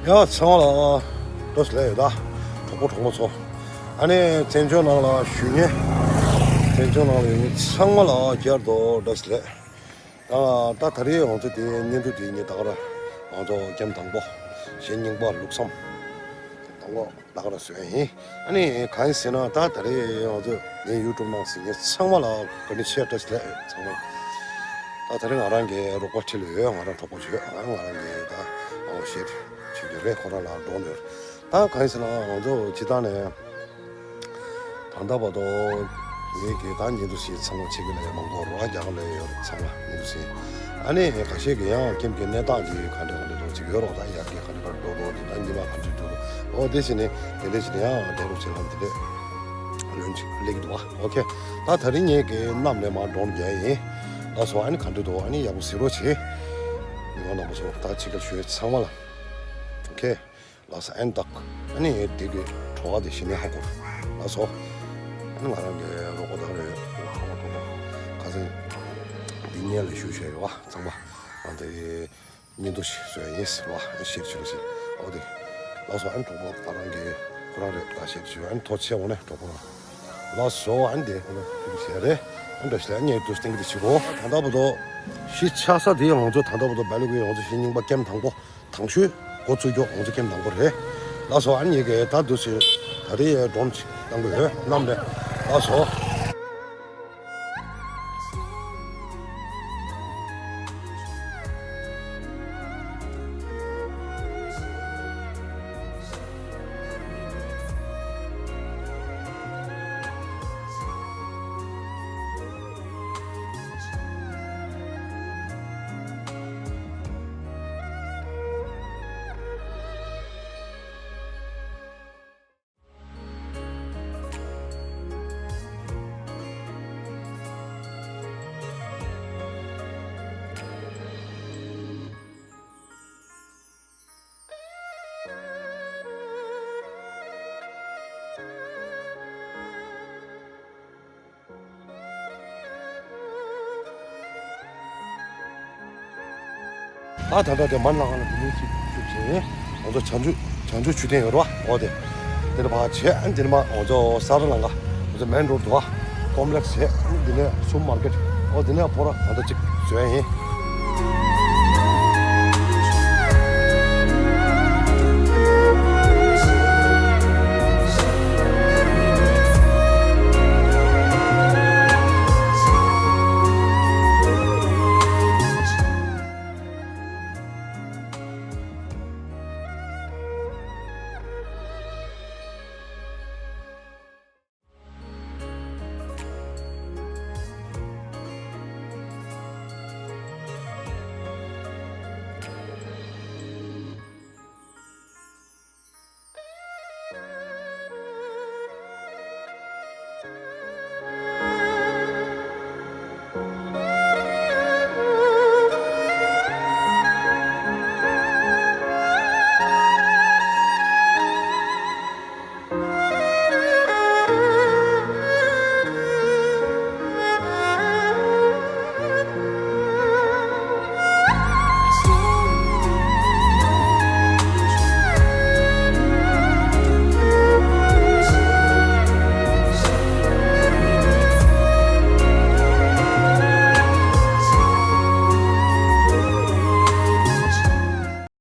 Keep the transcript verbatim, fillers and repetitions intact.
ཡ་ཚང་མ་ལ་བཀྲ་ཤིས་བདེ་ལེགས། ཡོད་ད་གྲོགས་པོ་གྲོགས་མོ་ཚོ། ཨ་ནི་བཙན་བྱོལ་ནང་ལ་བཞུགས་མཁན། བཙན་བྱོལ་ནང་ལ་ཡོད་མཁན་ཚང་མ་ལ་བསྐྱར་དུ་བཀྲ་ཤིས་བདེ་ལེགས། ད་ད་ད་རེས་ང་ཚོ་དེ་བརྙན་ཐུང་དེ་ངས་ད་ག་རང་ང་ཚོ་ཀེམ་དང་པོ་གཞས་རྙིང་པ་ལུགས་བསམ་དང་པོ་ད་ག་རང་བཟོས་ཡིན། ཨ་ནི་གང་ཡིན་ཟེར་ན་ད་ད་རེས་ང་ཚོ་ངའི་ཡུ་ཊུབ་ནང་གཟིགས་མཁན་ཚང་མ་ལ་བཀའ་དྲིན་ཆེ་བཀྲ་ཤིས་བདེ་ལེགས་ཚང་མ་ལ། ད་ད་རེས་ང་རང་གི་རོགས་པ་ཁྲིད་ལ་ཡོད། ང་རང་གྲོགས་པོ་བྱོས། ང་རང་གི་ད་ཨོ་གཞས་བྱེད་རྒྱུ་རེད། ཁོ་རང་ལ་འགྲོ་འདོད། ད་གང་ཡིན་ཟེར་ན་ང་ཚོ་སྤྱིར་བཏང་ནས་ད་ལྟ་བར་དུ་ངའི་གི་ད་བརྙན་ཐུང་ཞིག་ཚང་མ་ཆེད་ཀྱི་ལས་མང་པོ་རོགས་རྒྱག་ལས་ཡོད་རེད། ཚང་མ་བརྙན་ཐུང་ཞིག་ཨ་ནི་ཁ་ཤས་ཀྱི་ཡང་ཀེམ་གྱི་གནས་སྟངས་ཀྱི་ག་འདྲ་ག་འདྲ་འདུག་ཅིག་ཡོད་རོགས། ད་ཡར་གྱི་ག་འདྲ་ག་འདྲ་འགྲོ་འགྲོ་འདི་ད་ཉི་མ་ག་འདྲ་འདུག་ཨོ་དེ་བྱས་ནས་དེ་འདྲ་བྱས་ནས་ཡང་བསྡད་རོགས་བྱེད་ལམ་དེ་འདྲ་ལོན་ཅིག་སླེབས་ཀྱི་འདུག་ཨོ་ཁེ། ད་ད་རིང་ངས་ཀྱི་གནམ་ནས་མར་འགྲོ་རྒྱག་ཡིན། ལགས་སོ། ཨ་ནི་ག་འདྲ་འདུག་ཨ་ནི་ཡག་པོ་གཟིགས་རོགས་བྱེད། མི་མང་རྣམ་པ་ཚོ་ད་ཕྱི་ཁར་བཞུགས་ཚང་མ་ལ། ཨོ་ཁེ། ལགས་སོ། ཨན་ཏག་ཨ་ནི་དེ་གི་བྲོ་བ་དེ་ཞི་ནས་ཧ་གོ། ལགས་སོ། ཨ་ནི་ང་རང་གི་རོགས་པ་དག་རེད། ཁ་མ་གྲོགས་པོ་ཁ་སང་འདི་ཉལ་ལ་ཞུ་བྱས་ཡོད་བ་ཚང་མ། ཨ་འདི་བརྙན་ཐུང་ཞིག་བཟོས་ཡིན་ཟེར་བ་ཨ་ཤེར་བྱེད་རོགས་ཞེས་ཨོ་དེ། ལགས་སོ། ཨ་ནི་གྲོགས་པོ་ད་རང་གི་ཁོ་རང་རེད། ད་ཤེར་བྱེད་ཨ་ནི་ཐོ་ཆེ་འོང་ནས་གྲོགས་པོ་རང་། ལགས་སོ། ཨ་ནི་དེ་ཁོ་རང་ཞུ་བྱས་རེད། ཨ་ནི་འདྲ་ཞིག་ལ་ཉལ་དུ་སྟེང་གི་དེ་ཞིག་གོ་ད་ལྟ་བར་དུ་ཞི་ཆགས་ས་དེ་ང་ཚོ་ད་ལྟ་བར་དུ་སྦེལ་ཀོབ་ང་ཚོ་ཞི་རྙིང་པ་ཀེམ་དང་པོ། དང་ཤོས་འགོ་ཚུགས་རྒྱུ་ང་ཚོ་ཀེམ་དང་པོ་རེད། ལགས་སོ། ཨ་ནི་ངས་ཀྱི་ད་འདུག་སེ་ད་རེས་ཡའི་སྒྲོམ་གཅིག་བཏང་གི་ཡོད་གནམ་ནས། ལགས་སོ། ད་ད་ལྟ་དེ་མར་ལ་ང་ལ་འདི་ནས་ཅིག་ཅིག་བྱས། ང་ཚོ་བྱང་ཆུབ་བྱང་ཆུབ་མཆོད་རྟེན་ཡོད་རེད་བ། འོ་དེ་དེ་ནས་ཕར་བྱས། ཨ་ནི་དེ་ནས་མར་ང་ཚོ་ས་ར་ལང་ཀ་ང་ཚོ་མེན་རོ་ཌི་འདུག་བ། ཀོམ་ལེགས་བྱས། ཨ་ནི་དེ་ནས་སུ་མར་ཀེ་ཊི། འོ་དེ་ནས་ཕོ་ར་ད་ལྟ་ཅིག་བཟོས་ཡིན།